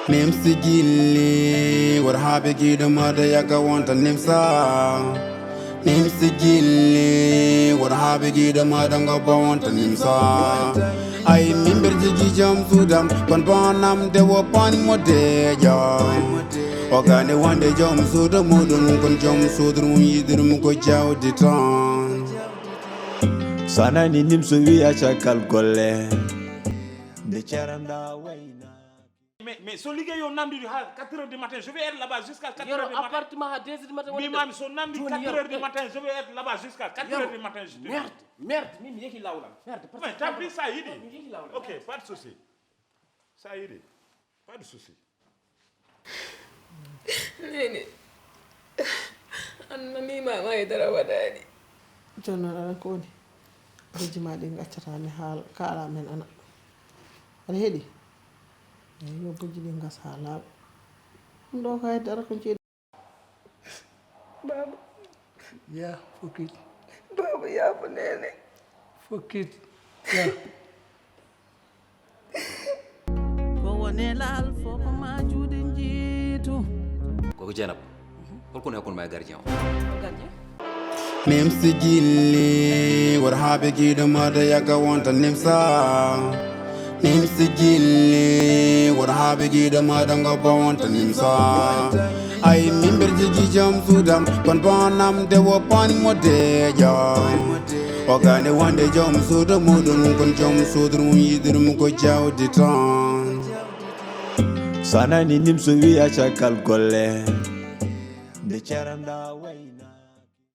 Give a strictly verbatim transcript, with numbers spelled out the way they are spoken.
Nimsi gilli, wor habe gido mada yaka wonta nimsa. Nimsi gilli, wor habe gido mada ngo ba wonta nimsa. Ay mimber jigi jam sudam, kon banam de wo pan mo de ja. O gane wande jam sudo mudun, kon jam sudur mun yidur mu ko jawdi tan. Sanani nimso wiya cakal golle. Nde caranda wayna. Mais, mais so liggéey yo namdi ha quatre heures du matin, je vais être là-bas jusqu'à quatre heures du matin. Appartement à deux heures du matin. Mbimami so namdi quatre heures du matin, je vais être là-bas jusqu'à quatre heures du matin, je te dis. Merde, merde, min mi yehi lawlam. Merde, parce que mais tant pis, ça y est. Mi yehi lawlam. Ok, pas de souci. Ça y est, pas de souci. Nene, an nanima ma e dara waɗani. Jonnon aɗa ko woni? Bojji ma ɗi gaccata mi haal kaala men ana. Aɗa heɗi? Eyi yo bojji ɗi gas ha laaɓa. Ɗum ɗo ka e dara ko jeeɗi. Baba. Ya fokit. Baba ya ko nene. Fokit. Ya. Ko wone laal fof ko ma juuɗe njiitu. Koko Jeynaba, holko woni hakkunde ma e gardien o? Gardien? Nimsi gilli, wor habe gido mada yaka wonta nimsa. Nimsi gilli, wor habe gido mada ngo ba wonta nimsa. Ay mimber jigi jam sudam, kon banam de wo pan mo de ja. O gane wande jam sudo mudun, kon jam sudur mun yidur mu ko jawdi tan. Sanani nimso wiya cakal golle. Nde caranda way.